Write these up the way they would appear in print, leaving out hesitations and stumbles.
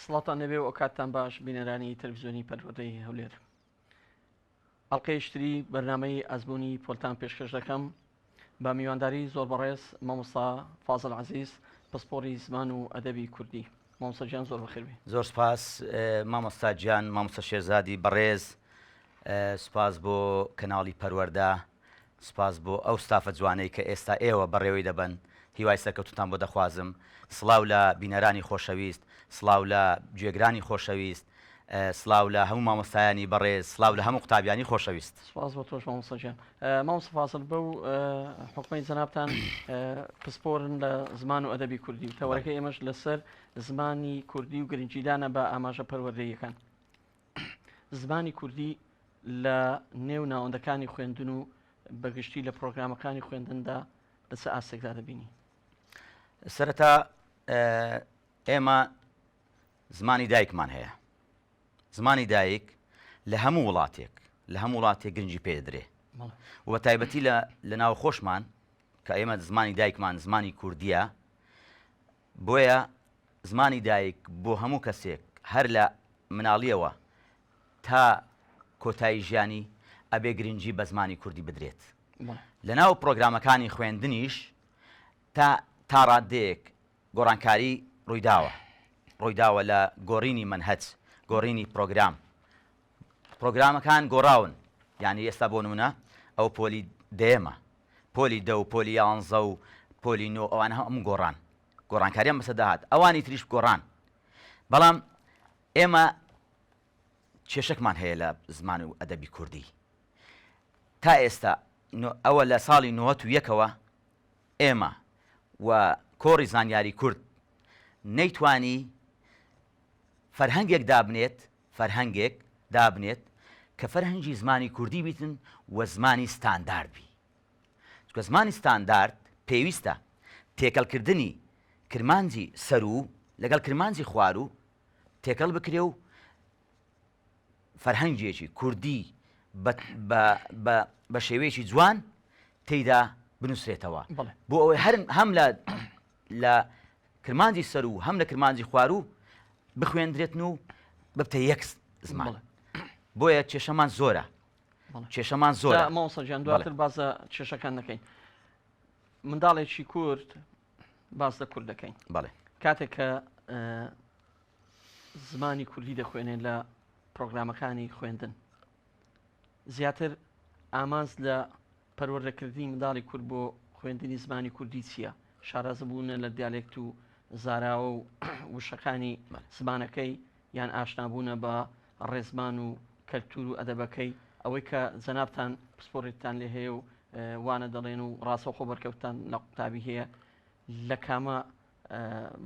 سڵاتان لێبێ و ئەوکاتتان باش بینەرانی تەلەفزیۆنی پەروەردەی هەولێر. ئەڵقەیەکی تری بەرنامەی ئەزموونی پۆلتان پێشکەش دەکەم بە میوانداری زۆر بەڕێز مامۆستا فازل عەزیز پسپۆڕی زمان و ئەدەبی کوردی. مامۆستا گیان زۆر بەخێر بێی. زۆر سپاس مامۆستا گیان، مامۆستا شێرزادی بەڕێز، سپاس بۆ کەناڵی پەروەردە، سپاس بۆ ئەو ستافە جوانەی کە ئێستا ئێوە بەڕێوەی دەبەن، هیوای سەرکەوتنتان بۆ دەخوازم. سڵاو لە بینەرانی خۆشەویست، سڵاو لە گوێگرانی خۆشەویست، سڵاو لە هەموو مامۆستایانی بەڕێز، سڵاو لە هەموو قوتابیانی خۆشەویست. سپاس بۆ تۆش مامۆستا گیان. مامۆستا فازڵ بەو حوکمەی جەنابتان پسپۆرن لە زمان و ئەدەبی کوردی و تەوەرەکەی ئێمەش لەسەر زمانی کوردی و گرنگیدانە بە ئاماژە پەروەردەییەکان. زمانی کوردی لە نێو ناوەندەکانی خوێندن و بەگشتی لە پرۆگرامەکانی خوێندندا لە چ ئاستێکدا دەبینی؟ سەرەتا ئێمە زمانی دایکمان هەیە زمانی دایک لە هەموو وڵاتێک لە هەموو وڵاتێک گرنگی پێ دەدرێ و بە تایبەتی لە لە ناو خۆشمان کە ئێمە زمانی دایکمان زمانی کوردیە بۆیە زمانی دایک بۆ هەموو کەسێک هەر لە مناڵیەوە تا کۆتایی ژیانی ئەبێ گرنگی بە زمانی کوردی بدرێت. لەناو پڕۆگرامەکانی خوێندنیش تا تا ڕاددەیەک گۆڕانکاری ڕوویداوە ڕوویداوە لە گۆڕینی مەنهەج گۆڕینی پڕۆگرام پڕۆگرامەکان گۆڕاون یعنی ئێستا بۆ نمونە ئەو پۆلی دەیەمە پۆلی دە و پۆلی یانزە و پۆلی نۆ ئەوانە هەموو گۆڕان گۆڕانکاریان بەسەر داهات ئەوانی تریش گۆڕان بەڵام ئێمە کێشەکمان هەیە لە زمان و ئەدەبی کوردی تا ئێستا ئەوە لە ساڵی نۆهەت و یەکەوە ئێمە و کۆڕی زانیاری کورد نەیتوانی فەرهەنگێک دابنێت فەرهەنگێک دابنێت کە فەرهەنگی زمانی کوردی بیتن و زمانی ستاندارد بی چونکە زمانی ستاندارد پێویستە تێکەڵکردنی کرمانجی سەروو لەگەڵ کرمانجی خواروو تێکەڵ بکرێ و فەرهەنگێکی کوردی بە شێوەیەکی جوان تێیدا بنووسرێتەوە بۆ ئەوەی هەر هەم لە لە کرمانجی سەر و هەم لە کرمانجی خواروو بخوێندرێتن و ببتە یەک زمان بۆیە کێشەمان زۆرە کێشەمان زۆرە مامۆستا گیان دواتر باس لە کێشەکان دەکەین منداڵێکی کورد باس لە کورد دەکەین بەڵێ کاتێک کە زمانی کوردی دەخوێنێت لە پرۆگرامەکانی خوێندن زیاتر ئامانج لە پەروەردەکردنی منداڵی کورد بۆ خوێندنی زمانی کوردی چییە؟ شارەزابوونە لە دیالێکت و زاراوە و وشەکانی زمانەکەی یان ئاشنابوونە بە ڕێزمان و کەلتور و ئەدەبەکەی ئەوەی کە جەنابتان پسپۆڕیتان لێ هەیە و وانە دەڵێن و ڕاستەوخۆ بەرکەوتتان لە قوتابی هەیە لە کامە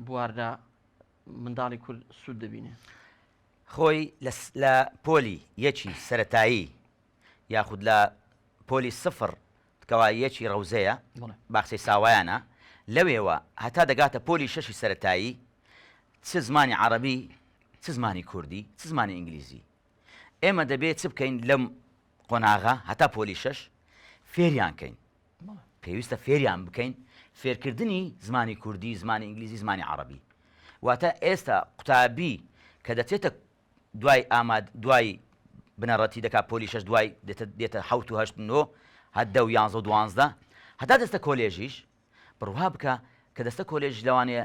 بواردا منداڵی کورد سوود دەبینێ؟ خۆی لە پۆلی یەکی سەرەتایی یاخود لە پۆلی سفر کەوا یەکی ڕەوزەیە باخچەی ساوایانە لەوێوە هەتا دەگاتە پۆلی شەشی سەرەتایی چ زمانی عەڕەبی چ زمانی کوردی چ زمانی ئینگلیزی ئێمە دەبێ چ بکەین لەم قۆناغە هەتا پۆلی شەش فێریان کەین پێویستە فێریان بکەین فێرکردنی زمانی کوردی زمانی ئینگلیزی زمانی عەڕەبی واتە ئێستا قوتابی کە دەچێتە دوای ئاماد دوای بنەڕەتی دەکا پۆلی شەش دوای دێتە دێتە حەوت و هەشت نۆ هەدە و یانزە و دوانزدە هەتا دەستە کۆلێژیش بڕوا بکە کە دەستە کۆلێژ لەوانەیە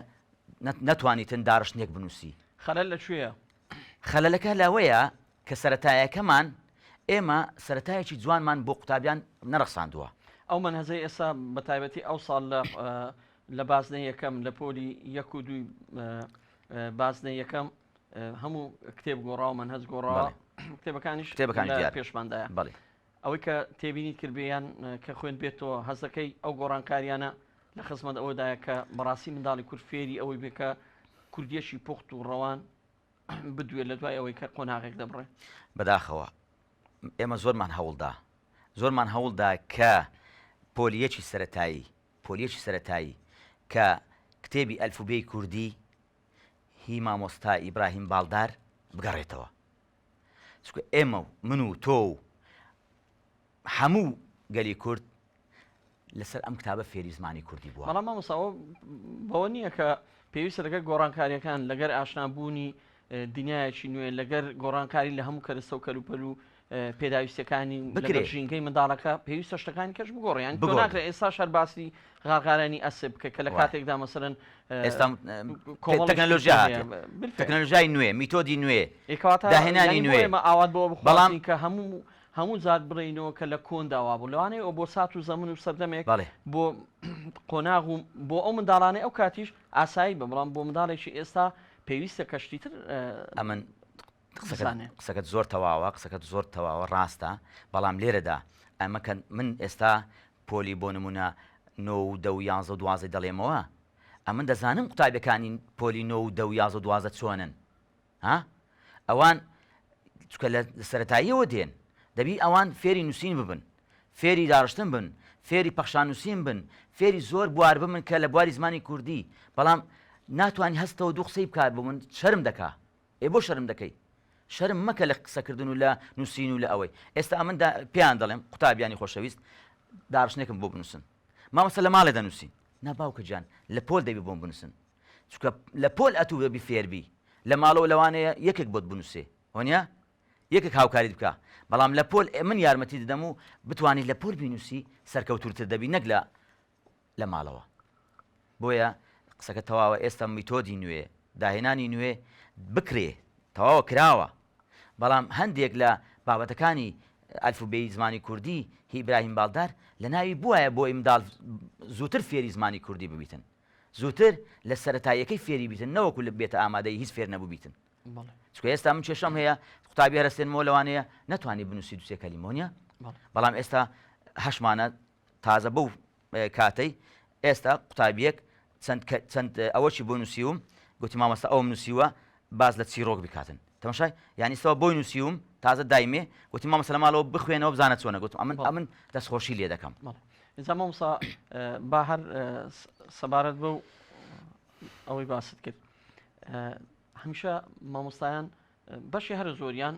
نەتوانیتن داڕشتنێک بنووسی. خەلەل لە کوێیە؟ خەلەلەکە لەوەیە کە سەرەتایەکەمان ئێمە سەرەتایەکی جوانمان بۆ قوتابیان نەڕەخساندووە. ئەو مەنهەجەی ئێستا بە تایبەتی ئەو ساڵ لە لە بازنەی یەکەم لە پۆلی یەک و دووی بازنەی یەکەم هەموو کتێب گۆڕاوە مەنهەج گۆڕاوە کتێبەکانیش کتێبەکان پێشماندایە بەڵێ ئەوەی کە تێبینیت کردبێ یان کە خوێندبێتەوە هەست دەکەی ئەو گۆڕانکاریانە لە خزمەت ئەوەدایە کە بەڕاستی منداڵی کورد فێری ئەوەی بێ کە کوردیەکی پوخت و ڕەوان بدوێت لە دوای ئەوەی کە قۆناغێک دەبڕێ؟ بەداخەوە ئێمە زۆرمان هەوڵدا زۆرمان هەوڵدا کە پۆلیەکی سەتایی پۆلیەکی سەتایی کە کتێبی ئەلفوبێی کوردی هی مامۆستا ئیبراهیم باڵدار بگەڕێتەوە چونکە ئێمە و من و تۆ و هەموو گەلی کورد لەسەر ئەم کتابە فێری زمانی کوردی بووە. بەڵام مامۆستا ئەوە بەوە نییە کە پێویستە لەگەر گۆڕانکاریەکان لەگەر ئاشنابوونی. دنیایەکی نوێ لەگەر گۆڕانکاری لە هەموو کەرەستە و کەلوپەل و پێداویستیەکانی بکرێ. لەگەڵ ژینگەی منداڵەکە پێویستە شتەکانی کەش بگۆڕێ یانی تۆ بگۆڕێ. ناکرێ ئێستاش هەر باسی غارغارانی ئەسپ بکە کە لە وایە. کاتێکدا مەسەلەن ئێستا کۆمەڵێک شتی تەکنەلۆژیا تر هەیە. هاتێ بالفعل. تەکنەلۆژیای نوێ میتۆدی نوێ ئێ کەواتە داهێنانی یانی بۆ نوێ ئێمە ئاوات بەوە بەڵام بخوازین کە هەموو هەموو جار بڵێینەوە کە لە کۆندا وابوو لەوانەیە ئەو بۆ سات و زەمن و سەردەمێک بەڵێ. بۆ قۆناغ و بۆ ئەو منداڵانەی ئەو کاتیش ئاسایی بە بەڵام بۆ منداڵێکی ئێستا پێویستە کە شتی تر ئەمن قسەکەت بزانێ. قسەکەت زۆر تەواوە قسەکەت زۆر تەواوە ڕاستە بەڵام لێرەدا ئەمە کە من ئێستا پۆلی بۆ نمونە نۆ و دە و یانزە و دوازدەی دەڵێمەوە ئەمن دەزانم قوتابیەکانی پۆلی نۆ و دە و یازدە و دوازدە چۆنن ها ئەوان چکە لە سەتاییەوە دێن دەبی ئەوان فێری نووسین ببن فێری داڕشتن بن فێری پەخشان نووسین بن فێری زۆر بوار بمن کە لە بواری زمانی کوردی بەڵام ناتوانانی هەستەوە دوو قسەی بکات بۆ من شەرم دەکا ئێ بۆ شەرم دەکەی شەرم مەکە لە قسەکردن و لە نووسین و لە ئەوەی ئێستا ئەمن پێیان دەڵێم قوتابیانی خۆشەویست داڕشتنێکم بۆ بنووسن مامۆستا لە ماڵێ دەنووسین نا باوکە گیان لە پۆل دەبی بۆم بنووسن چونکە لە پۆل ئەتوو دەبی فێربی لە ماڵەوە لەوانەیە یەکێک بۆت بنووسێ وەنیە یەکێک هاوکاریت بکە بەڵام لە پۆل من یارمەتی دەدەم و بتوانیت لە پۆل بینوسی سەرکەوتورتر دەبی نەک لە لە ماڵەوە بۆیە قسەکە تەواوە ئێستا میتۆدی نوێ داهێنانی نوێ بکرێ تەواوە کراوە بەڵام هەندێک لە بابەتەکانی ئەلفوبێی زمانی کوردی هی ئیبراهیم باڵدار لە ناوی بوایە بۆ منداڵ زووتر فێری زمانی کوردی ببیتن زووتر لە سەرەتاییەکەی فێری بیتن نەوەکو لە بێتە ئامادەی هیچ فێر نەبوو بیتن چونکە ئێستا من کێشەم هەیە قوتابی هەرەسێنمەوە لەوانەیە نەتوانی بنووسی دوسێ کەلیمۆنیە بەڵام ئێستا هەشمانە تازە بەو کاتەی ئێستا قوتابیەک چەند چەند ئەوەشی بۆ نووسیوم گوتی مامۆستا ئەوم نووسیوە باز لە چیرۆک بکاتن تەماشای یعنی سەوە بۆی نووسیوم تازە دایمێ گوتی مامۆستا لە ماڵەوە بخوێنەوە بزانە چۆنە گوتم ئەمن ئەمن دەستخۆشی لێ دەکەم ئینجا مامۆستا با هەر سەبارەت بەو ئەوەی باست کرد هەمیشە مامۆستایان بەشی هەرە زۆریان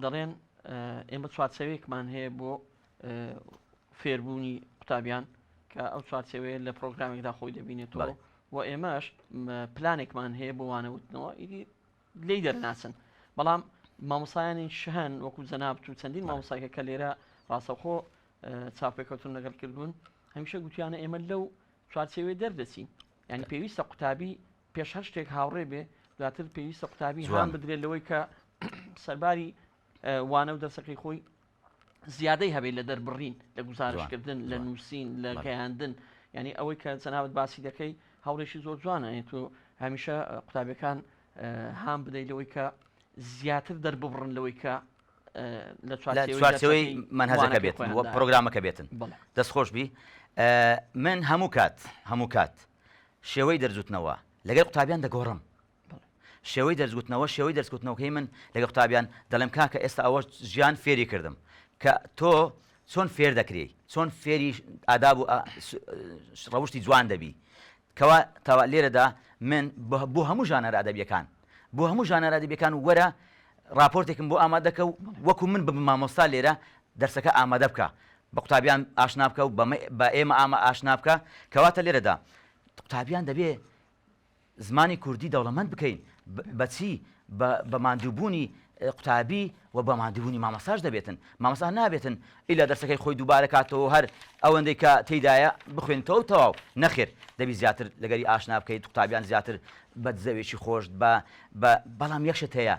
دەڵێن ئێمە چوارچێوەیەکمان هەیە بۆ فێربوونی قوتابیان کە ئەو چوارچێوەیە لە پرۆگرامێکدا خۆی دەبینێتەوە و ئێمەش پلانێکمان هەیە بۆ وانەوتنەوە ئیدی لێی دەرناچن بەڵام مامۆسایانی شهن وەکو جەنابت و چەندین مامۆسایکە کە لێرە ڕاستەوخۆ چاپێکەوتن لەگەڵ کردوون هەمیشە گوتیانە ئێمە لەو چوارچێوەیە دەردەچین یعنی پێویستە قوتابی پێش هەر شتێک هاوڕێ بێ دواتر پێویستە قوتابی هان بدرێت لەوەی کە سەرباری وانە و دەرسەکەی خۆی زیادەی هەبێت لە دەربڕین لە گوزارشکردن لە نووسین لە گەیاندن یعنی ئەوەی کە جەنابت باسی دەکەی هەوڵێکی زۆر جوانە تۆ هەمیشە قوتابیەکان هان بدەیت لەوەی کە زیاتر دەرببڕن لەوەی کە لە چوارچێوەی مەنهەجەکە بێت پرۆگرامەکە بێتن دەست خۆش بی من هەموو کات هەموو کات شێوەی دەرزوتنەوە لەگەر قوتابیان دەگۆڕم شێوەی دەرزگوتنەوە شێوەی دەرسکوتنەوەکەی من لەگە قوتابیان دەڵێم کاکە ئێستا ئەوە ژیان فێری کردم کە تۆ چۆن فێر دەکرێی چۆن فێری ئاداب و ڕەوشی جوان دەبی کەوا تاوا لێرەدا من بۆ هەموو ژانەرە ئەدەبیەکان بۆ هەموو ژانەرە ئەدەبیەکان وەرە ڕاپۆرتێکم بۆ ئامادەکە و وەکو من ببم مامۆستا لێرە دەرسەکە ئامادە بکە بە قوتابیان ئاشنا بکە و بە ئێمە ئامە ئاشنا بکە کەواتە لێرەدا قوتابیان دەبێ زمانی کوردی دەوڵەمەند بکەین بە چی؟ بە ماندووبوونی قوتابی و بە ماندووبوونی مامۆستاش دەبێتن مامۆستا نابێتن ئیلا دەرسەکەی خۆی دووبارە کاتەوە هەر ئەوەندەی کە تێیدایە بخوێنیتەوە و تەواو نەخێر دەبی زیاتر لەگەری ئاشنا بکەیت قوتابیان زیاتر بە زەوێکی خۆش بە بە بەڵام یەک شت هەیە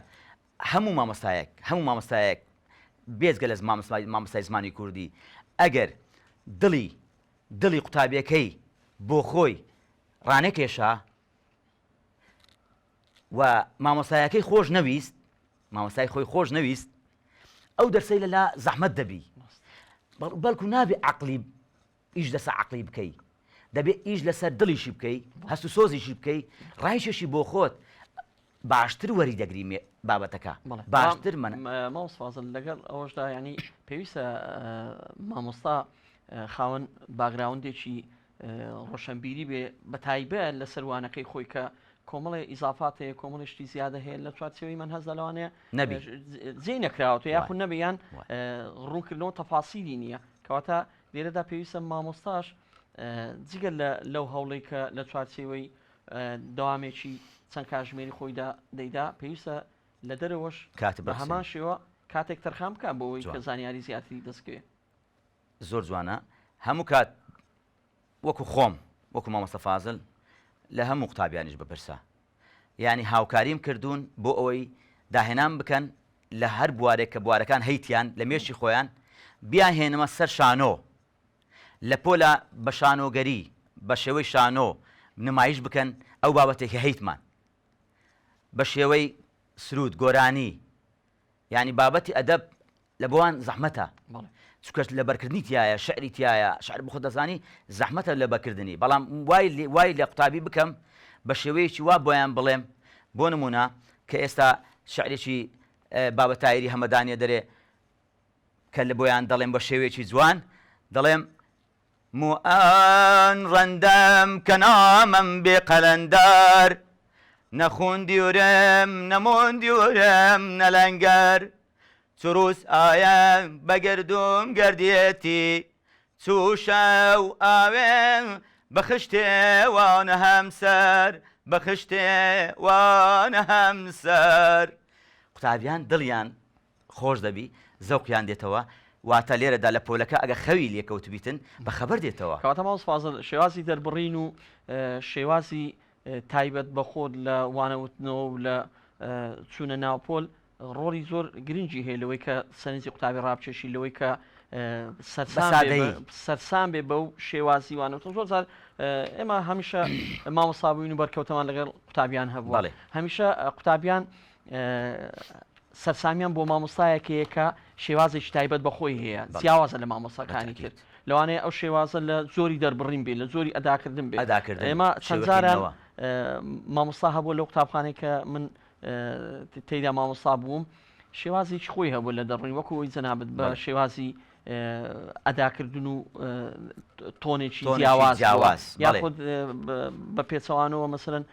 هەموو مامۆستایەک هەموو مامۆستایەک بێجگە لە مامۆستای زمانی کوردی ئەگەر دڵی دڵی قوتابیەکەی بۆ خۆی ڕانەکێشا و مامۆستایەکەی خۆش نەویست مامۆستای خۆی خۆش نەویست ئەو دەرسەی لەلا زەحمەت دەبی بەڵکو نابێ عقلی ئیش لەسەر عقلی بکەی دەبێ ئیش لەسەر دڵیشی بکەی هەست و سۆزیشی بکەی ڕایشێشی بۆ خۆت باشتر وەری دەگری بابەتەکە باشتر من مامۆستا فازل لەگەڵ ئەوەشدا ینی پێویستە مامۆستا خاوەن background ێکی ڕۆشنبیری بێ بەتایبەت لە سەروانەکەی خۆی کە کۆمەڵێ ئیزافات هەیە کۆمەڵی شتی زیادە هەیە لە چوارچێوەی من هەزدا لەوانەیە نەبی جێی نەکراوەتەوە یاخود نەبێ یان ڕوونکردنەوە تەفاسیلی نییە کەواتە لێرەدا پێویستە مامۆستاش جگە لە لەو هەوڵێک کە لە چوارچێوەی دەوامێکی چەند کاژمێری خۆیدا دەیدا پێویستە لە دەرەوەش کات بە هەمان بڕەخسێنی. شێوە کاتێک تەرخان بکات بۆ ئەوەی کە جوان. زانیاری زیاتری دەست بکەوێت. زۆر جوانە هەموو کات وەکو خۆم وەکو مامۆستا فازل لە هەموو قوتابیانیش بپرسە یانی هاوکاریم کردوون بۆ ئەوەی داهێنان بکەن لە هەر بوارێک کە بوارەکان هەیتیان لە مێشی خۆیان بیانهێنمە سەر شانۆ لە پۆلا بە شانۆگەری بە شێوەی شانۆ نمایش بکەن ئەو بابەتێک کە هەیتمان بە شێوەی سرود گۆرانی یانی بابەتی ئەدەب لە بۆوان زەحمەتە چونکە لەبەرکردنی تایە شعری تایە شعر بخۆ دەزانی زەحمەتە لەبەرکردنی بەڵام وای وای لە قوتابی بکەم بە شێوەیەکی وا بۆیان بڵێم بۆ نمونە کە ئێستا شعرێکی بابە تایری هەمەدانیە دەرێ کە لە بۆیان دەڵێم بە شێوەیەکی جوان دەڵێم موئان ڕەندەم کە نامەم بێ قەلەندەر نە خون دیورم نە مۆن دیورم نە لەنگەر چروس ئایە بە گردوم گەردیەتی چو شەو ئاوێ بە خشتێ وانە هەمسەر بە خشتێ وانە هەمسەر قوتابیان دڵیان خۆش دەبی زەوقیان دێتەوە واتە لێرەدا لە پۆلەکە ئەگە خەوی لێ کەوتبیتن بە خەبەر دێتەوە. کەواتە مامۆستا فازڵ شێوازی دەربڕین و شێوازی تایبەت بە خۆت لە وانە وتنەوە و لە چوونە ناو پۆل ڕۆڵی زۆر گرنگی هەیە لەوەی کە سەرنجی قوتابی ڕابکێشی لەوەی کە سەرسام بێ بەو شێوازی وانەوتن زۆر جار ئێمە هەمیشە مامۆستا بووین و بەرکەوتەمان لەگەڵ قوتابیان هەبوو هەمیشە قوتابیان سەرسامیان بۆ مامۆستایەک هەیە کە شێوازێکی تایبەت بە خۆی هەیە، جیاوازە لە مامۆستاکانی تر. لەوانەیە ئەو شێوازە لە جۆری دەربڕین بێ، لە جۆری ئەداکردن بێ. ئێمە چەند جاران مامۆستا هەبووە لەو قوتابخانەی کە من تێیدا مامۆستا بووم، شێوازێکی خۆی هەبوو لە دەربڕین، وەکو ئەوەی جەنابت بە شێوازی ئەداکردن و تۆنێکی جیاواز یاخود بە پێچەوانەوە مەسەرەن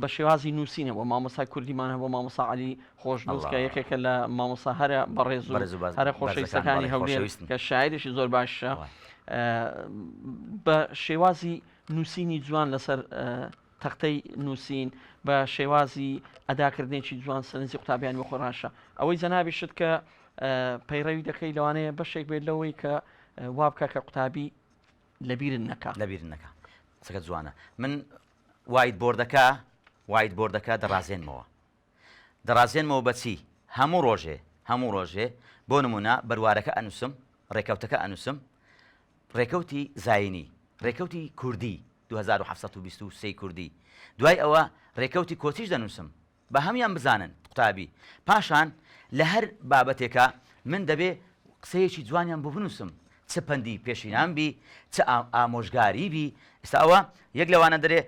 بە شێوازی نووسینەوە مامۆسای کوردیمان هەبوو مامۆسا علی خۆشنووس کە یەکێکە لە مامۆسا هەرە بەڕێز و هەرە خۆشەویستەکانی هەولێر کە شاعرێکی زۆر باشە بە شێوازی نووسینی جوان لەسەر تەختەی نووسین بە شێوازی ئەداکردنێکی جوان سەرنجی قوتابیانی بۆ خۆی ڕاشە. ئەوەی جەنابیشت کە پەیڕەوی دەکەی لەوانەیە بەشێک بێت لەوەی کە وا بکە کە قوتابی لەبیرت نەکا. لەبیرت نەکا. قسەکەت جوانە. من whiteboard ەکە whiteboard ەکە دەڕازێنمەوە. دەڕازێنمەوە بە چی؟ هەموو ڕۆژێ هەموو ڕۆژێ بۆ نموونە بەروارەکە ئەنووسم، ڕێکەوتەکە ئەنووسم، ڕێکەوتی زایینی، ڕێکەوتی کوردی، 2723 کوردی، دوای ئەوە ڕێکەوتی کۆچیش دەنووسم، با هەموویان بزانن قوتابی، پاشان لە هەر بابەتێکا من دەبێ قسەیەکی جوانیان بۆ بنووسم، چ پەندی پێشینان بی، چ ئامۆژگاری بی، ئێستا ئەوە یەک لەوانە دەرێ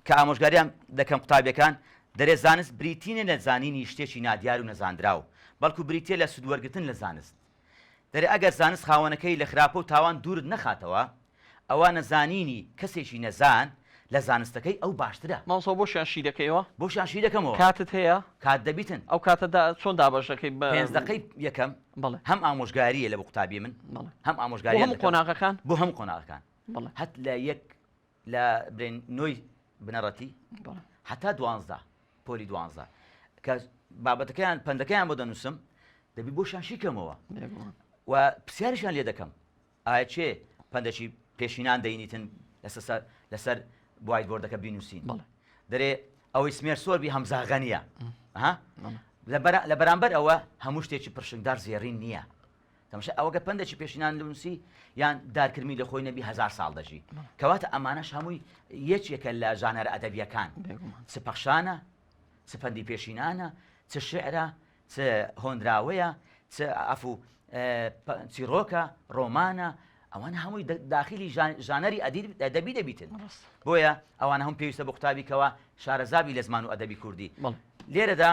کە ئامۆژگاریان دەکەم قوتابیەکان، دەرێ زانست بریتی نیە لە زانینی شتێکی نادیار و نەزاندراو، بەڵکو بریتیە لە سوودوەرگرتن لە زانست. دەرێ ئەگەر زانست خاوەنەکەی لە خراپە و تاوان دوورت نەخاتەوە، ئەوا نەزانینی کەسێکی نەزان لە زانستەکەی ئەو باشترە. مامۆستا بۆشیان شی دەکەیەوە؟ بۆشیان شی دەکەمەوە. کاتت هەیە؟ کات دەبیتن. ئەو کاتە دا چۆن دابەش دەکەی بە. پێنج دەقەی یەکەم بەڵێ. هەم ئامۆژگارییە لە بۆ قوتابی من، بەڵێ. هەم بۆ ئامۆژگاریان هەموو دەکەم. قۆناغەکان؟ بۆ هەموو قۆناغەکان. بەڵێ. هەت لە یەک لە برێن نۆی بنەڕەتی بەڵێ. هەتا دوانزدە پۆلی دوانزدە کە بابەتەکەیان پەندەکەیان بۆ دەنووسم دەبی بۆشیان شیکەمەوە بێگومان. و پرسیاریشیان لێ دەکەم ئایا کێ پەندەکی پێشینان دەینیتن لەسەر لەسەر whiteboard ەکە بینووسین بەڵێ. دەرێ ئەوەی سمێر سۆر بی هەمزاغە نییە ها بەڵێ. لە بەرامبەر ئەوە هەموو شتێکی پرشنگدار زێڕین نییە تەماشا ئەوەگە پەندێکی پێشینان لونسی یان دارکرمی لە خۆی نەبی هزار ساڵ دەژی کەواتە ئەمانەش هەمووی یەکێکە لە ژانەرە ئەدەبیەکان چ پەخشانە چ پەندی پێشینانە چ شعرە چ هۆنراوەیە چ ئەفو چیڕۆکە ڕۆمانە ئەوانە هەمووی داخلی ژانەری ئەدەبی دەبیتن بۆیە ئەوانە هەم پێویستە بۆ قوتابیکەوە شارەزابی لە زمان و ئەدەبی کوردی لێرەدا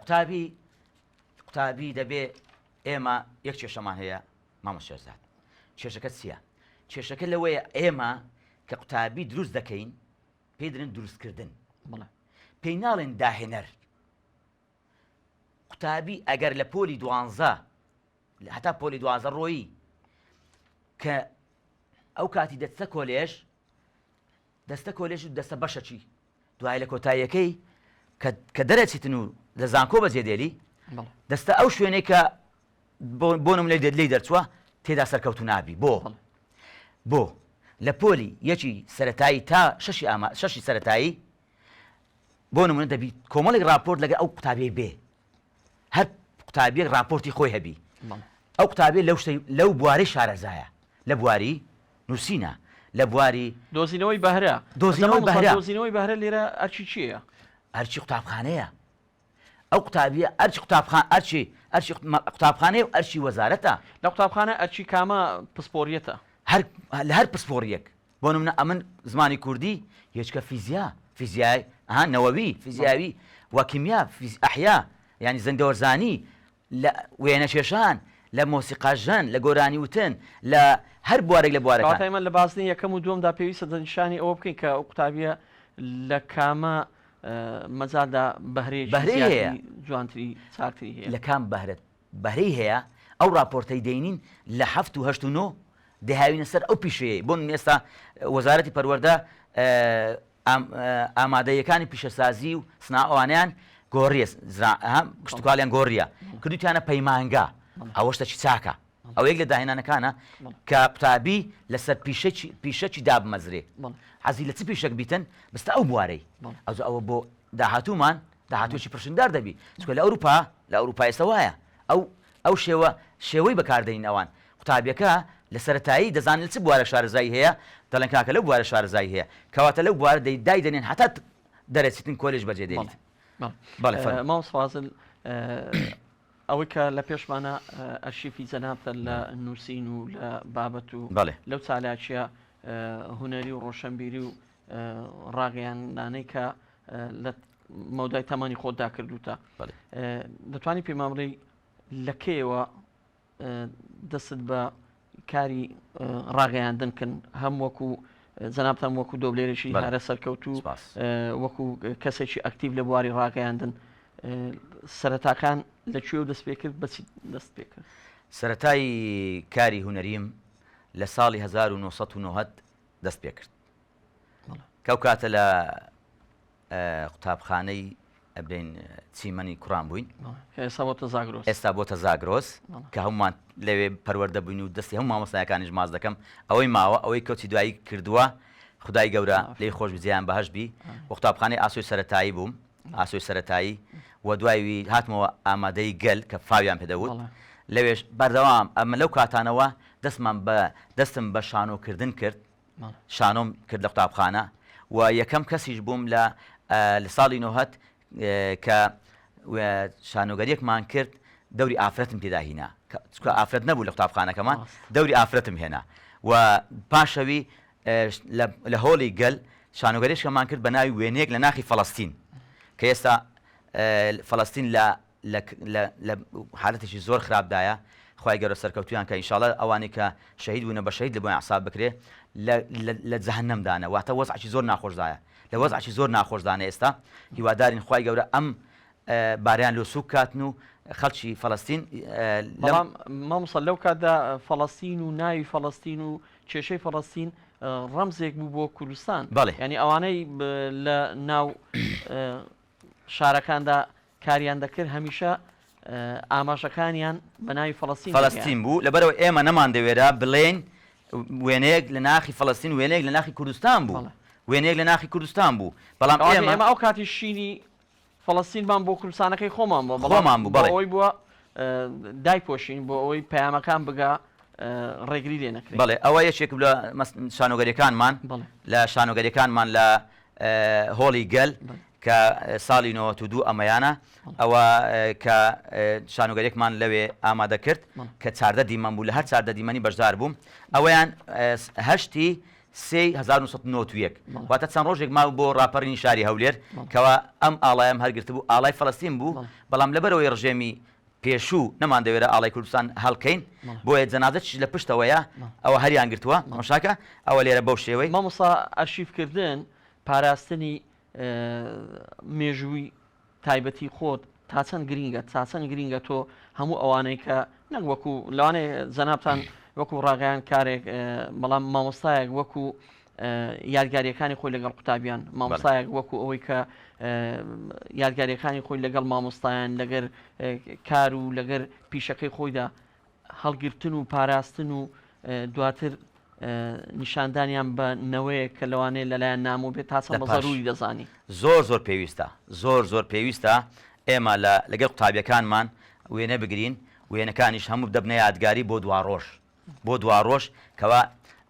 قوتابی قوتابی دەبێ ئێمە یەک کێشەمان هەیە مامە شێرزاد کێشەکە چییە؟ کێشەکە لەوەیە ئێمە کە قوتابی دروست دەکەین پێی درن دروستکردن پێی ناڵێن داهێنەر قوتابی ئەگەر لە پۆلی دوانزە هەتا پۆلی دوازە ڕۆیی کە ئەو کاتی دەچتە کۆلێژ دەستە کۆلێژ و دەستە بەشەکی. دوای لە کۆتاییەکەی کە کە دەرەچیتن و لە زانکۆ بەجێ دێلی دەستە ئەو شوێنەی کە بۆ نمونە لێی دەرچووە تێدا سەرکەوتو نابی بۆ بۆ لە پۆلی یەکی سەتایی تا شەشی ئاما شەشی سەتایی بۆ نمونە دەبی کۆمەڵێک راپۆرت لەگەر ئەو قوتابیەی بێ هەر قوتابیەک راپۆرتی خۆی هەبی ئەو قوتابیە لەو شتەی لەو بوارەی شارەزایە لە بواری نووسینە لە بواری دۆزینەوەی بەهرە دۆزینەوەی بەهرە دۆزینەوەی بەهرە لێرە ئەرکی کێیە؟ ئەرکی قوتابخانەیە ئەو قوتابیە ئەرکی قوتابخان ئەرکی ئەرکی قوتابخانەیە و ئەرکی وەزارەتە. لە قوتابخانە ئەرکی کامە پسپۆریەتە؟ هەر لە هەر پسپۆریەک بۆ نمونە ئەمن زمانی کوردی یەچکە فیزیا فیزیای ها نەوەوی فیزیاوی و کیمیا فیز ئەحیا یانی زەندەوەرزانی لە وێنەکێشان، لە مۆسیقاژەن، لە گۆرانی وتن، لە هەر بوارێک لە بوارەکان. کەواتە ئێمە لە بازنەی یەکەم و دووەمدا پێویستە دەستنیشانی ئەوە بکەین کە ئەو قوتابییە لە کامە مەجالدا بەهرەیەکی بەهرەی هەیە. زیاتری، جوانتری، چاکتری هەیە. لە کام بەهرە بەهرەی هەیە، ئەو ڕاپۆرتەی دەینین لە حەفت و هەشت و نۆ دەیهاوینە سەر ئەو پیشەیەی. بۆ نموونە ئێستا وەزارەتی پەروەردە ئامادەییەکانی پیشەسازی و سناعە ئەوانەیان گۆڕیە کشتتوکاڵیان گۆڕیە کردوتیانە پەیمانگا ئەوە شتەکی چاکە ئەو یەک لە داهێنانەکانە کە قوتابی لەسەر پیشەکی پیشەکی دابمەزرێ حەزی لە چ پیشەک بیتن بستە ئەو بوارەی ئەو ئەوە بۆ داهاتوومان داهاتووی پرشنگدار دەبی چکە لە ئەوروپا لە ئەوروپا ئێستا وایە ئەو ئەو شێوە شێوەی بەکاردەین ئەوان قوتابیەکە لە سەرەتایی دەزانن لە چ بوارێک شارەزایی هەیە، دەڵێن کاکە لەو بوارە شارەزایی هەیە، کەواتە لەو بوارە دەی دایدەنێن هەتا دەرەچیتن کۆلێژ بەجێ دێنیت. بەڵێ فەرموو. مامۆستا فازل ئەوەی کە لە پێشمانە ئەرشیفی جەنابتە لە نووسین و لە بابەت و لەو چالاکیە هونەری و ڕۆشنبیری و ڕاگەیاندنانەی کە لە مەودای تەمەنی خۆتدا کردوتە دەتوانی پێمان بڵێی لە کەیەوە دەستت بە کاری ڕاگەیاندن کن هەم وەکو جەنابتان وەکو دۆبلێرێکی هەرە سەرکەوتوو وەکو کەسێکی ئەکتیڤ لە بواری ڕاگەیاندن سەرەتاکان لە کوێ و دەست پێ کرد بەچی دەست پێ کرد؟ سەرەتای کاری هونەریم لە ساڵی 1990 دەست پێ کرد کە ئەو کاتە لە قوتابخانەی ئەبێن چیمەنی کوڕان بووین ئێستا بۆتە زاگرۆس ئێستا بۆتە زاگرۆس کە هەمومان لەوێ پەروەردە بووین و دەستی هەموو مامۆستایەکانیش ماز دەکەم ئەوەی ماوە ئەوەی کەوتی دوایی کردووە خدای گەورە لێی خۆش بجیان بەهەشت بی و قوتابخانەی ئاسۆی سەتایی بووم ئاسۆی سەتایی و دوایوی هاتمەوە ئامادەی گەل کە فاویان پێدەوت لەوێش بەردەوام ئەمە لەو کاتانەوە دەستمان بە دەستم بە شانۆکردن کرد شانۆم کرد لە قوتابخانە و یەکەم کەسیش بووم لە لە ساڵی نۆهەت کە شانۆگەریەکمان کرد دەوری ئافرەتم تێدا هینا چکە ئافرەت نەبوو لە قوتابخانەکەمان دەوری ئافرەتم هێنا و پاشەوی لە هۆڵی گەل شانۆگەریشکەمان کرد بە ناوی وێنەیەک لە ناخی فەڵەستین کە ئێستا فەڵەستین لە لە لە لە حالەتێکی زۆر خراپدایە خوای گەورە سەرکەوتویان کە ئینشاڵا ئەوانەی کە شەهید بوونە بە شەهید لە بۆیان حساب بکرێ لە لە لە جەهەنەمدانە واتە وەزعێکی زۆر ناخۆشدایە لە وەزعێکی زۆر ناخۆشدانە ئێستا هیوادارین خوای گەورە ئەم باریان لۆ سوک کاتن و خەڵکی فەڵەستین بەڵام مامۆستا لەو کاتدا فەڵەستین و ناوی فەڵەستین و کێشەی فەڵەستین ڕەمزێک بوو بۆ کوردستان بەڵێ یعنی ئەوانەی لە ناو شارەکاندا کاریان دەکرد هەمیشە ئاماژەکانیان بە ناوی فەڵەستین دەگەیاند. فەڵەستین بوو، لەبەرئەوە ئێمە نەماندەوێرا بڵێین وێنەیەک لە ناخی فەڵەستین وێنەیەک لە ناخی کوردستان بوو، وێنەیەک لە ناخی کوردستان بوو، بەڵام ئێمە. ئێمە ئەو کاتیش شینی فەڵەستینمان بۆ کوردستانەکەی خۆمان بووە، بەڵام خۆمان بوو، بەڵێ. بۆ ئەوەی بووە دایپۆشین، بۆ ئەوەی پەیامەکان بگا ڕێگری لێ نەکرێ. بەڵێ ئەوە یەکێک بوو لە شانۆگەریەکانمان، لە شانۆگەریەکانمان لە هۆڵی گەل کە ساڵی 92 ئەمەیانە ئەوە کە شانۆگەریەکمان لەوێ ئامادە کرد کە چاردە دیمەن بوو لە هەر چاردە دیمەنی بەشدار بووم ئەوەیان هەشتی سێی 1991 واتە چەند ڕۆژێک ماو بۆ ڕاپەڕینی شاری هەولێر کەوا ئەم ئاڵایم هەرگرتبوو ئاڵای فەڵەستین بوو بەڵام لەبەرەوەی ڕژێمی پێشوو نەماندەوێرا ئاڵای کوردستان هەڵکەین بۆیە جەنازەچیش لە پشتەوەیە ئەوە هەریان گرتووە تەماشاکە ئەوە لێرە بەو شێوەی. مامۆستا ئەرشیف کردن پاراستنی مێژووی تایبەتی خۆت تا چەند گرینگە تا چەند گرینگە تۆ هەموو ئەوانەی کە نەک وەکو لەوانەیە جەنابتان وەکو ڕاگەیان کارێک بەڵام مامۆستایەک وەکو. یادگاریەکانی خۆی لەگەڵ قوتابیان مامۆستایەک وەکو ئەوەی کە یادگاریەکانی خۆی لەگەڵ مامۆستایان لەگەر کار و لەگەر پیشەکەی خۆیدا هەڵگرتن و پاراستن و دواتر نیشاندانیان بە نەوەیەک کە لەوانەیە لەلایەن نامۆ بێت تا چەند بە زەروری دەزانی؟ زۆر زۆر پێویستە زۆر زۆر پێویستە ئێمە لە لەگەڵ قوتابیەکانمان وێنە بگرین وێنەکانیش هەموو دەبنە یادگاری بۆ دواڕۆژ بۆ دواڕۆژ کەوا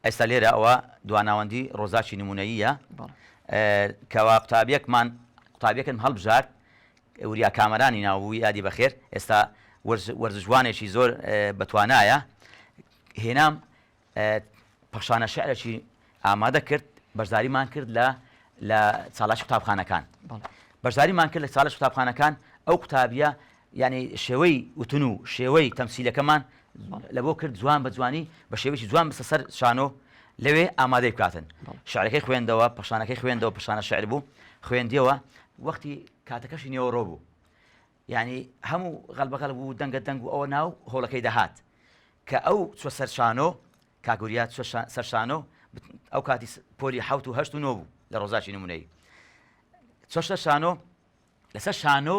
ئێستا لێرە ئەوە دواناوەندی ڕۆزاکی نمونەییە کەوا قوتابیەکمان قوتابیەکەم هەڵبژارد وریا کامەرانی ناوبوو یادی بەخێر ئێستا وەرزشوانێکی زۆر بەتوانایە هێنام پەخشانە شعرێکی ئامادە کرد بەشداریمان کرد لە لە چالاکی قوتابخانەکان بەشداریمان کرد لە چالاکی قوتابخانەکان ئەو قوتابیە یعنی شێوەی وتن و شێوەی تەمسیلەکەمان لە بۆ کرد جوان بە جوانی بە شێوەیەکی جوان بسە سەر شانۆ لەوێ ئامادەی بکاتن شعرەکەی خوێندەوە پەخشانەکەی خوێندەوە پەخشانە شعر بوو خوێندیەوە وەختی کاتەکەشی نێوەڕۆ بوو یانی هەموو غەلبەغەلب و دەنگە دەنگ و ئەوە ناو هۆڵەکەی دەهات کە ئەو چوە سەر شانۆ کاک وریا چوە سەر شانۆ ئەو کاتی پۆلی حەوت و هەشت و نۆ بوو لە ڕۆزاکی نمونەی چوە سەر شانۆ لەسەر شانۆ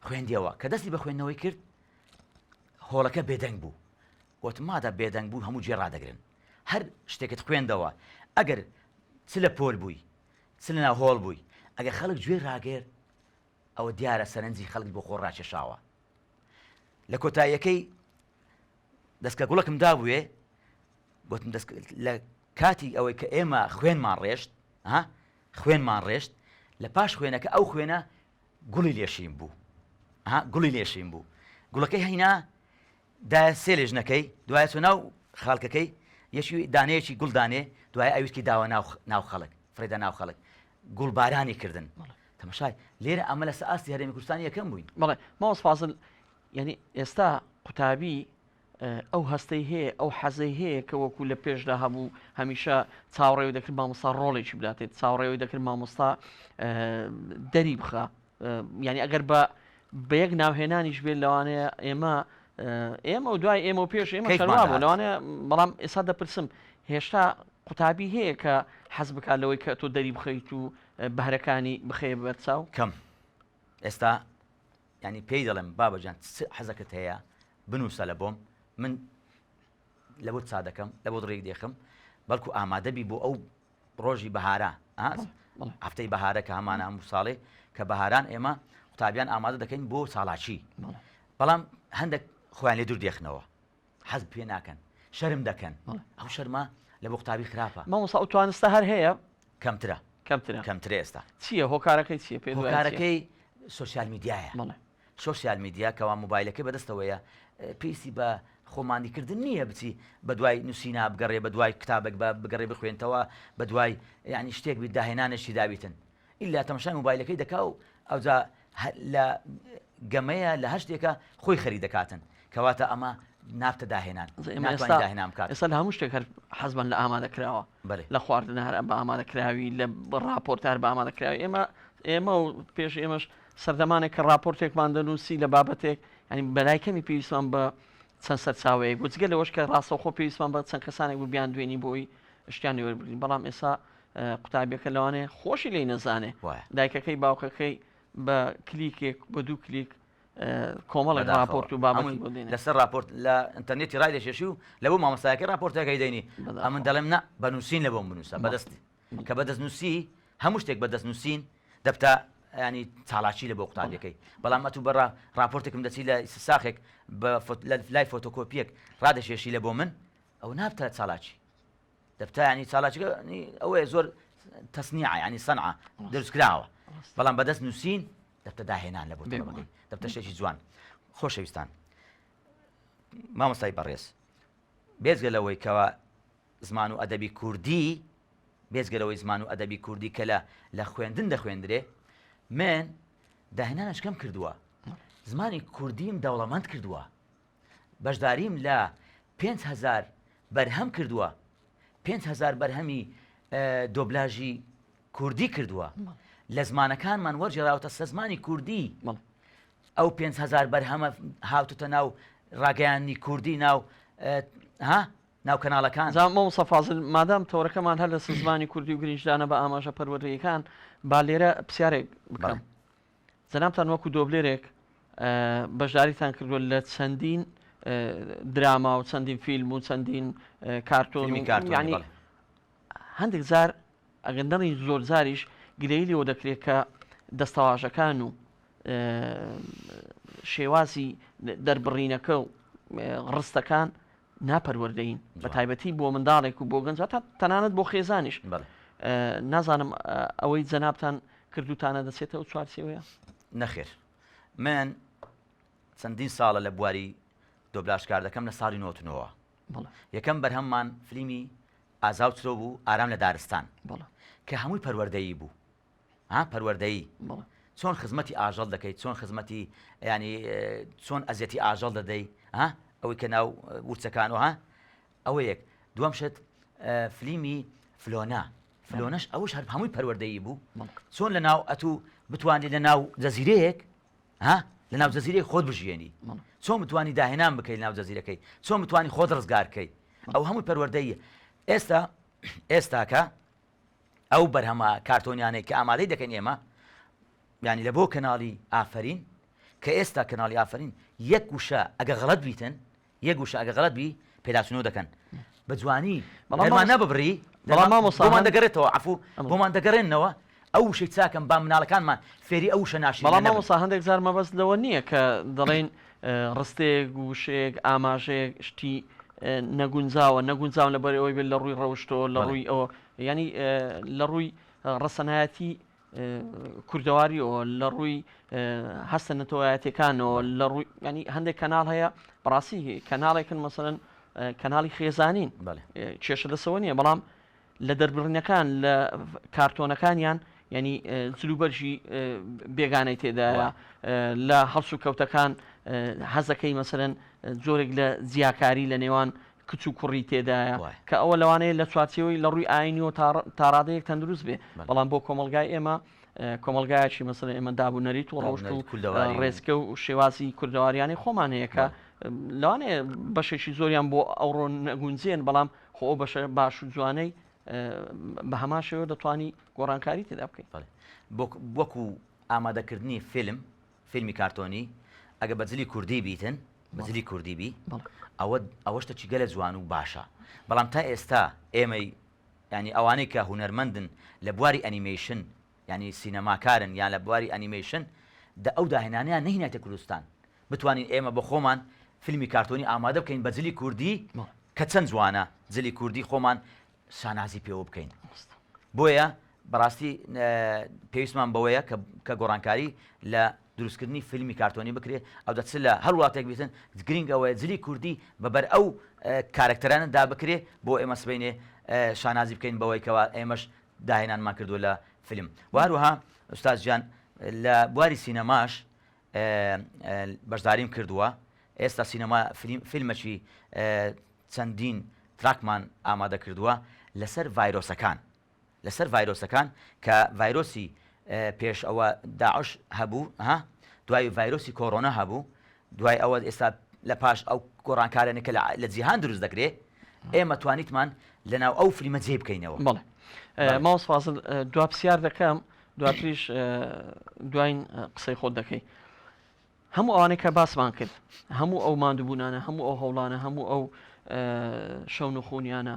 خوێندیەوە کە دەستی بە خوێندنەوەی کرد هۆڵەکە بێدەنگ بوو گوتم مادە بێدەنگ بوو هەموو جێ ڕادەگرن هەر شتێکت خوێندەوە ئەگەر چ لە پۆل بووی چ لە ناو هۆڵ بووی ئەگەر خەڵک گوێ ڕاگرت ئەوە دیارە سەرنجی خەڵک بۆ خۆ ڕاکێشاوە. لە کۆتاییەکەی دەستکە گوڵەکم دابووێ گوتم دەست لە کاتی ئەوەی کە ئێمە خوێنمان ڕێشت ها خوێنمان ڕێشت لە پاش خوێنەکە ئەو خوێنە گوڵی لێشین بوو ها گوڵی لێشین بوو گوڵەکەی هەینا دایە سێ لێژنەکەی دوایە چۆ ناو خاڵکەکەی یەکی دانەیەکی گوڵ دانێ دوای ئەویسکی داوە ناو ناو خەڵک فرێدا ناو خەڵک گوڵبارانی کردن تەمەشای لێرە ئەمە لەسەر ئاستی هەرێمی کوردستان یەکەم بووین. بەڵێ مامۆستا فازل یعنی ئێستا قوتابی ئەو هەستەی هەیە ئەو حەزەی هەیە کە وەکو لە پێشدا هەبوو هەمیشە چاوەڕێوی دەکرد مامۆستا ڕۆڵێکی بداتێت چاوەڕێوی دەکرد مامۆستا دەری بخە یعنی ئەگەر بە بە یەک ناوهێنانیش بێت لەوانەیە ئێمە ئێمە و دوای ئێمە و پێش ئێمە شەروا بوو لەوانەیە بەڵام ئێستا دەپرسم هێشتا قوتابی هەیە کە حەز بکات لەوەی کە تۆ دەری بخەیت و بەهرەکانی بخەیە بەرچاو؟ کەم ئێستا ینی پێی دەڵێم بابەجان چ حەزەکەت هەیە بنووسە لە بۆم من لە بۆ چا دەکەم لە بۆ ڕێک دێخم بەڵکو ئامادەبی بۆ ئەو ڕۆژی بەهارە هەفتەی بەهارە کە هەمانە هەموو ساڵێ کە بەهاران ئێمە قوتابیان ئامادە دەکەین بۆ چاڵاکی بەڵام هەندێک خۆیان لێ دوور دێخنەوە حەز پێ ناکەن شەرم دەکەن ئەو شەرمە لە بۆ قوتابی خراپە. مامۆستا ئەو توانستە هەر هەیە؟ کەمترە. کەمترە. کەمترە ئێستا. چییە هۆکارەکەی چییە پێت وایە چییە؟ هۆکارەکەی سۆشیال میدیایە. بەڵێ. سۆشیال میدیا کەوا مۆبایلەکەی بەدەستەوەیە پێویستی بە خۆماندیکردن نییە بچی بەدوای نووسینا بگەڕێ بەدوای کتابێک بە بگەڕێ بخوێنتەوە بەدوای یعنی شتێک بیت داهێنانێکی دابیتن ئیلا تەماشای مۆبایلەکەی دەکا و ئەوجا لە گەمەیە لە هەر شتێکە خۆی خەریک دەکاتن کەواتە ئەمە نابتە داهێنان ناتوانین داهێنان بکات ئێستا لە هەموو شتێک هەر حەزمان لە ئامادە کراوە لە خواردن هەر بە ئامادە کراوی لە ڕاپۆرت هەر بە ئامادە کراوی ئێمە ئێمە و پێش ئێمەش سەردەمانێک کە ڕاپۆرتێکمان دەنووسی لە بابەتێک ینی بەلای کەمی پێویستمان بە چەند سەرچاوەیەک بوو جگە لەوەش کە ڕاستەوخۆ پێویستمان بە چەند کەسانێک بوو بیان دوێنی بۆی شتیان وەربگرین بەڵام ئێستا قوتابیەکە لەوانەیە خۆشی لێی نەزانێ دایکەکەی باوکەکەی بە کلیکێک بە دوو کلیک کۆمەڵێک ڕاپۆرت و بابەتی بۆ دێنێ. لەسەر ڕاپۆرت لە ئینتەرنێتی ڕای دەکێشی و لە بۆ مامۆستایەکەی ڕاپۆرتەکەی دەینی ئەمن دەڵێم نا بە نووسین لە بۆم بنووسە بەدەست کە بەدەست نووسی هەموو شتێک بەدەست نووسین دەبتە ینی چالاکی لە بۆ قوتابیەکەی بەڵام ئەتوو بە ڕاپۆرتێکم دەچی لە ساخێک بە لای فۆتۆکۆپیەک ڕادەشێشی لە بۆ من ئەو نابتە چالاکی دەبتا ینی چالاکیەکە ئەوەیە زۆر تەسنیعە ینی سەنعە دروستکراوە بەڵام بەدەست نووسین دەبتە داهێنان لە بۆ تەڵەبەکەی دەبتە شتێکی جوان خۆشەویستان مامۆستای بەڕێز بێجگە لەوەی کەوا زمان و ئەدەبی کوردی بێجگە لەوەی زمان و ئەدەبی کوردی کە لە لە خوێندن دەخوێندرێ من داهێنانشکەم کردووە زمانی کوردیم دەوڵەمەند کردووە بەشداریم لە 5000 بەرهەم کردووە 5000 بەرهەمی دۆبلاژی کوردی کردووە لە زمانەکانمان وەرگێڕاوەتە سەر زمانی کوردی ئەو 5000 بەرهەمە هاوتتە ناو ڕاگەیاندنی کوردی ناو ها؟ ناو کەناڵەکان. جا مامۆستا فازل مادام تەوەرەکەمان هەر لەسەر زمانی کوردی و گرنگیدانە بە ئاماژە پەروەردەییەکان با لێرە پرسیارێک بکەم. جەنابتان وەکو دۆبلێرێک بەشداریتان کردووە لە چەندین دراما و چەندین فیلم و چەندین کارتۆن ینی هەندێک جار ئەگەر نەڵێین زۆر جاریش گلەیی لێوە دەکرێت کە دەستەواژەکان و شێوازی دەربڕینەکە و ڕستەکان ناپەروەردەین بە تایبەتی بۆ منداڵێک و بۆ گەنج تا تەنانەت بۆ خێزانیش نازانم ئەوەی جەنابتان کردوتانە دەچێتەوە چوارچێوەیە؟ نەخێر من چەندین ساڵە لە بواری دۆبلاژ کار دەکەم لە ساڵی نۆتنەوە یەکەم بەرهەممان فلیمی ئازا و چرۆ بوو ئارام لە دارستان کە هەمووی پەروەردەیی بوو ها پەروەردەیی چۆن خزمەتی ئاژەڵ دەکەیت چۆن خزمەتی ینی چۆن ئەزیەتی ئاژەڵ دەدەی ها ئەوەی کە ناو ورچەکان و ها ئەوە یەک دووەم شت فلیمی فلۆنا فلۆنەش ئەوش هەر هەمووی پەروەردەیی بوو چۆن لە ناو ئەتوو بتوانانی لە ناو جەزیرەیەک ها لە ناو جەزیرەی خۆت بژیێنی چۆن بتوانی داهێنان بکەیت ناو جەزیرەکەی چۆن بتوانی خۆت ڕزگارکەی ئەو هەمووی پەروەردەیە ئێستا ئێستاکە ئەو بەرهەمە کارتۆنیانەی کە ئامادەی دەکەین ئێمە ینی لە بۆ کەناڵی ئافرین کە ئێستا کەناڵی ئافرین یەک وشە ئەگە غەڵت بیتن یەک وشە ئەگە غەڵت بی پێداچوونەوە دەکەن بە جوانی بەڵام نەببڕی بەڵام مامۆستا بۆمان دەگەڕێتەوە عفو بۆمان دەگەڕێنەوە ئەو وشەی چاکەم با مناڵەکانمان فێری ئەو وشە ناشرینە بەڵام نەبن. مامۆستا هەندێک جار مەبەست لەوە نییە کە دەڵێین ڕستەیەک، وشەیەک، ئاماژەیەک شتی نەگونجاوە، نەگونجاون لەبەر ئەوەی بێت لە ڕووی ڕەوشتەوە، لە ڕووی ئەوە یانی لە ڕووی ڕەسەنایەتی کوردەواریەوە، لە ڕووی هەستە نەتەوایەتیەکانەوە، لە ڕووی ینی هەندێک کەناڵ هەیە بەڕاستی کەناڵێکن مەسەلەن کەناڵی خێزانین کێشە لەسەوە نییە بەڵام لە دەربڕینەکان لە کارتۆنەکانیان یعنی جلوبەرگی بێگانەی تێدایە لە هەڵسوکەوتەکان حەزەکەی مەسەرەن جۆرێک لە جیاکاری لە نێوان کچ و کوڕی تێدایە کە ئەوە لەوانەیە لە چوارچێوەی لە ڕووی ئاینیەوە تاڕادەیەک تەندروست بێ بەڵام بۆ کۆمەلگای ئێمە کۆمەلگایکی مەسەر ئێمە داب و نەریت و ڕەوشت و ڕێزکە و شێوازی کوردەواریانی خۆمان هەیە کە لەوانەیە بەشێکی زۆریان بۆ ئەوڕۆ نەگونجێن بەڵام خۆ ئەو بەشە باش و جوانەی بە هەمان شێوە دەتوانی گۆڕانکاری تێدا بکەیت. وەکو ئامادەکردنی فیلم، فیلمی کارتۆنی، ئەگە بە جلی کوردی بیتن، بە جلی کوردی بی، ئەوە ئەوە شتەکی گەلە جوان و باشە. بەڵام تا ئێستا ئێمەی یانی ئەوانەی کە هونەرمەندن لە بواری ئەنیمەیشن، یانی سینەماکارن یان لە بواری ئەنیمەیشن، دە ئەو داهێنانەیان نەهینایتە کوردستان. بتوانین ئێمە بە خۆمان فیلمی کارتۆنی ئامادە بکەین بە جلی کوردی کە چەند جوانە جلی کوردی خۆمان شانازی پێوە بکەین بۆیە بەڕاستی پێویستمان بەوەیە کە گۆڕانکاری لە دروستکردنی فیلمی کارتۆنی بکرێ ئەو دەچ لە هەر وڵاتێک بیتن گرنگ ئەوەیە جلی کوردی بەبەر ئەو کارکتەرانە دا بکرێ بۆ ئێمە سبینێ شانازی بکەین بەوەی کەوا ئێمەش داهێنانمان کردو لە فیلم و هەروەها ئوستاز گیان لە بواری سینەماش بەشداریم کردووە ئێستا سینەما فیلمەکی چەندین تراکمان ئامادە کردووە لەسەر ڤایرۆسەکان لەسەر ڤایرۆسەکان کە ڤایرۆسی پێش ئەوە داعش هەبوو ها دوای ڤایرۆسی کۆرۆنا هەبوو دوای ئەوە ئێستا لە پاش ئەو گۆڕانکارانە کە لە جیهان دروست دەکرێت ئێمە توانیتمان لەناو ئەو فلیمە جێ بکەینەوە بەڵێ مامۆستا فازل دوا پرسیار دەکەم دواتریش دواین قسەی خۆت دەکەی هەموو ئەوانەی کە باسمان کرد هەموو ئەو ماندووبوونانە هەموو ئەو هەوڵانە هەموو ئەو شەون و خونیانە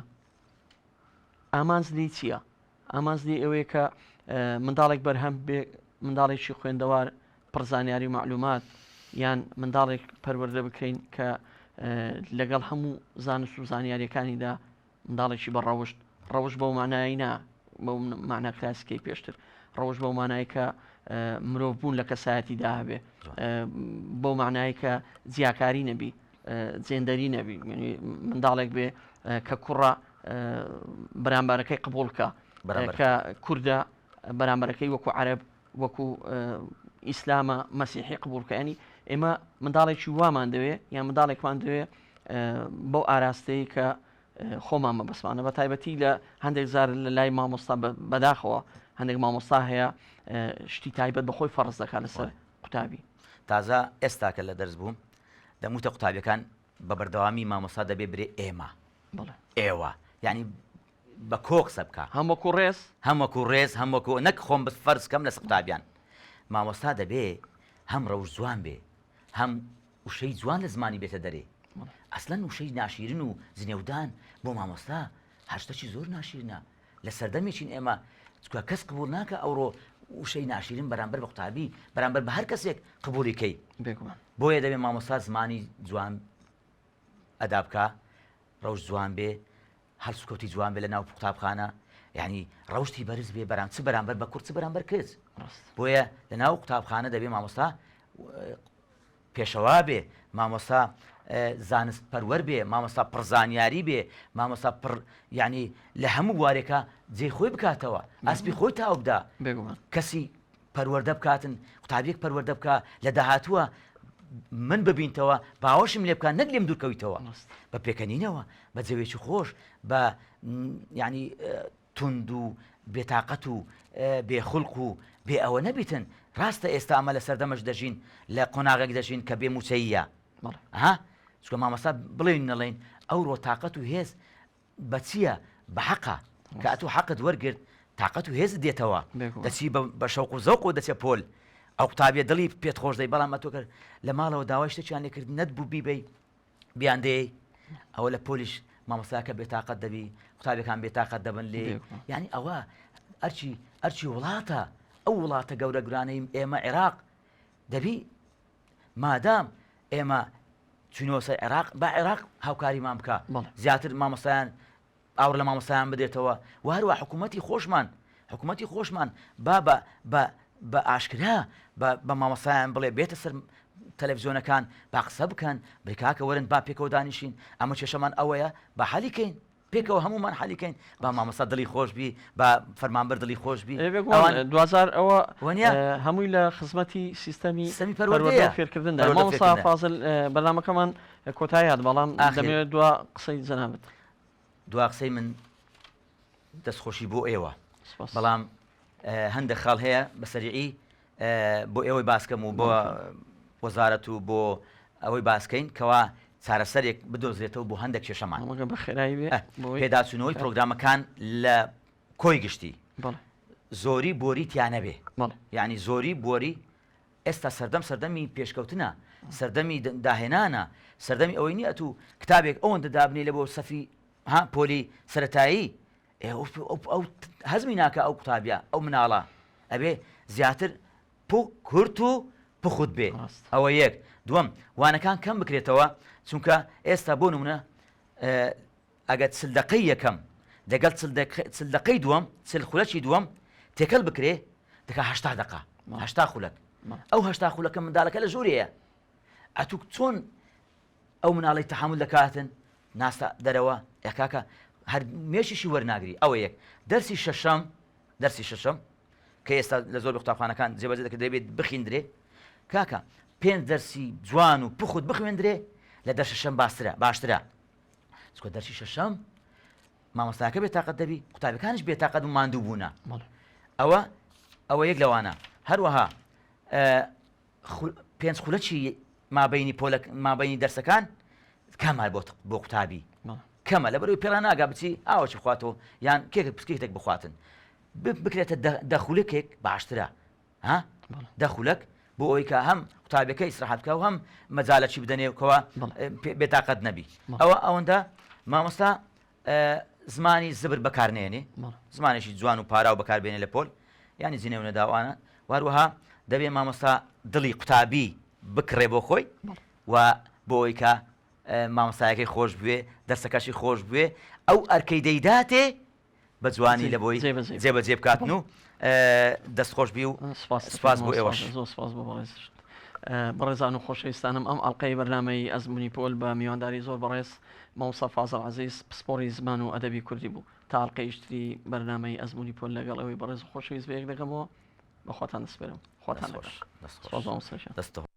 ئامانج لی چییە؟ ئامانج لی ئەوەیە کە منداڵێک بەرهەم بێ منداڵێکی خوێندەوار پڕزانیاری و معلومات یان منداڵێک پەروەردە بکەین کە لەگەڵ هەموو زانست و زانیاریەکانیدا منداڵێکی بە ڕەوشت، ڕەوشت بەو مانایەی نا، بەو مانا کلاسیکەی پێشتر، ڕەوشت بەو مانای کە مرۆڤ بوون لە کەسایەتیدا هەبێ، بەو مانای کە جیاکاری نەبی، جێندەری نەبی، منداڵێک بێ کە کوڕە بەرامبەرەکەی قبوڵ کە، کە کوردە بەرامبەرەکەی وەکو عەرەب وەکو ئیسلامە مەسیحی قبوڵ کە، ینی ئێمە منداڵێکی وامان دەوێ یان منداڵێکمان دەوێ بەو ئاراستەیە کە خۆمان مەبەستمانە بە تایبەتی لە هەندێک جار لە لای مامۆستا بەداخەوە هەندێک مامۆستا هەیە شتی تایبەت بە خۆی فەرز دەکات لەسەر قوتابی. تازە ئێستا کە لە دەرس بووم دەموتە قوتابیەکان بە بەردەوامی مامۆستا دەبێ برێ ئێمە. ئێوە یعنی بە کۆ قسە بکە هەم وەکو ڕێز هەم وەکو ڕێز هەم وەکو نەک خۆم بس فەرز کەم لەسەر قوتابیان مامۆستا دەبێ هەم ڕەوش جوان بێ هەم وشەی جوان لە زمانی بێتە دەرێ ئەسلەن وشەی ناشیرن و جنێودان بۆ مامۆستا هەر شتەکی زۆر ناشیرنە لە سەردەمێکین ئێمە چکە کەس قبول ناکە ئەوڕۆ وشەی ناشیرن بەرامبەر بە قوتابی بەرامبەر بە هەر کەسێک قبولی کەی بێگومان بۆیە دەبێ مامۆستا زمانی جوان ئەدا بکا ڕەوش جوان بێ هەڵسوکەوتی جوان بێ لە ناو قوتابخانە یعنی ڕەوشتی بەرز بێ بەرام چ بەرامبەر بە کوڕ چ بەرامبەر کچ بۆیە لە ناو قوتابخانە دەبێ مامۆستا پێشەوا بێ مامۆستا زانست پەروەر بێ مامۆستا پڕزانیاری بێ مامۆستا پڕ یعنی لە هەموو بوارێکە جێ خۆی بکاتەوە ئەسپی خۆی تاو بدا کەسی پەروەردە بکاتن قوتابیەک پەروەردە بکا لە داهاتووە من ببینتەوە باوەشم لێ بکە نەک لێم دوورکەویتەوە بە پێکەنینەوە بە جەوێکی خۆش بە ینی توند و بێتاقەت و بێخولق و بێ ئەوە نەبیتن ڕاستە ئێستا ئەمە لە سەردەمەش دەژین لە قۆناغێک دەژین کە بێ موچەیە ها چکە مامەسا بڵێن نەڵێن ئەوڕۆ تااقەت و هێز بە چیە؟ بە حەقە. کە ئەتوو حەقت وەرگرت تاقەت و هێزت دێتەوە. دەچی بە شەوق و زەوقەوە دەچێ پۆل. ئەو قوتابیە دڵی پێت خۆش دەی بەڵام ئەتۆ کە لە ماڵەوە داوای شتێکیان لێ کرد نەتبوو بیبەی بیاندەیەی ئەوە لە پۆلیش مامۆستاکە بێتاقەت دەبی قوتابیەکان بێتاقەت دەبن لێ یعنی ئەوە ئەرچی ئەرچی وڵاتە ئەو وڵاتە گەورە گرانەی ئێمە عێراق دەبی مادام ئێمە چوینەوە سەر عێراق با عێراق هاوکاریمان بکە زیاتر مامۆستایان ئاوڕ لە مامۆستایان بدرێتەوە و هەروە حکوومەتی خۆشمان حکوومەتی خۆشمان با بە بە بە ئاشکرا بە مامۆستایان بڵێ بێتە سەر تەلەڤزیۆنەکان با قسە بکەن بکاکە وەرن با پێکەوە دانیشین ئەمە کێشەمان ئەوەیە بە حەلی کەین پێکەوە هەموومان حەلی کەین با مامۆستا دڵی خۆش بی با فەرمانبەر دڵی خۆش بی ئەوان دواجار ئەوە هەمووی لە خزمەتی سیستەمی سیستەمی پەروەردەیە فێرکردندا مامۆستا فازل بەرنامەکەمان کۆتایی هات بەڵام دەمەوێت دوا قسەی جەنابت. دوا قسەی من دەستخۆشی بۆ ئێوە بەڵام هەندێک خاڵ هەیە بە سەریعی بۆ ئێوەی باسکەم و بۆ وەزارەت و بۆ ئەوەی باسکەین کەوا چارەسەرێک بدۆزرێتەوە بۆ هەندێک کێشەمان پێداچوونەوەی پرۆگرامەکان لە کۆی گشتی زۆری بۆری تیانەبێ یعنی زۆری بۆری ئێستا سەردەم سەردەمی پێشکەوتنە سەردەمی داهێنانە سەردەمی ئەوەی نییە تو کتابێک ئەوەندە دابنی لە بۆ سەفی ها پۆلی سەتایی ئەو هەزمی ناکا ئەو قوتابیە ئەو مناڵە ئەبێ زیاتر کورت و پوخت بێ ئەوە یەک دووەم وانەکان کەم بکرێتەوە چونکە ئێستا بۆ نمونە ئەگەر چل دقەی یەکەم دەگەڵ چل دقەی دووەم چل خولەکی دووەم تێکەڵ بکرێ دەکا هەشتا دقە هەشتا خولەک ئەو هەشتا خولەکە منداڵەکە لە ژوورەیە ئەتوو چۆن ئەو مناڵەی تەحەمول دەکاتن ناستە دەرەوە ئێ کاکە هەر مێشیشی وەرناگری ئەوە یەک دەرسی شەشەم دەرسی شەشەم کە ئێستا لە زۆر قوتابخانەکان جێبەجێ دەکرێت دەبێت بخیندرێ کاکە پێنج دەرسی جوان و پوخت بخوێندرێ لە دەرسی شەشەم باسترە باشترە چکە دەرسی شەشەم مامۆستاکە بێتاقەت دەبی قوتابەکانیش بێتاقەت و ماندوو بوونە ئەوە ئەوە یەک لەوانە هەروەها پێنج خولەکی مابەینی پۆلە مابەینی دەرسەکان کەمە بۆ بۆ قوتابی کەمە لەبەرەوەی پێڕا ناگا بچی ئاوەکی بخواتەوە یان کێکێک پسکێتێک بخواتن بکرێتە دە خولەکێک باشترە ها دە خولەک بۆ ئەوەی کە هەم قوتابیەکە ئیسراحەت بکە و هەم مەجالەکی بدەنێ کەوا بێتاقەت نەبی ئەوە ئەوەندە مامۆستا زمانی زبر بەکارنێنێ زمانێکی جوان و پاراو بەکاربێنێ لە پۆل یانی جنێو نەداوانە واروەها دەبێ مامۆستا دڵی قوتابی بکڕێ بۆ خۆی و بۆ ئەوی کە مامۆستایەکەی خۆش بوێ دەرسەکەشی خۆش بوێ ئەو ئەرکەی دەیداتێ بە جوانی لە بۆی جێبەجێ بکاتن و دەست خۆش بی و سپاس بۆ ئێوەش. زۆر سپاس بۆ بەڕێزشت. بەڕێزان و خۆشەویستانم ئەم ئەڵلقەی بەرنامەی ئەزمموی پۆل بە میوانداری زۆر بەڕێز مامۆستا فازڵ عەزیز پسپۆڕی زمان و ئەدەبی کوردی بوو تا ئەڵلقەیش تری بەرنامەی ئەزمموی پۆل لەگەڵ ئەوەی بەڕێز و خۆشەویست بە یەک دەگەمەوە بە خۆتان دەسپێرم خۆتان دەست خۆش. دەست.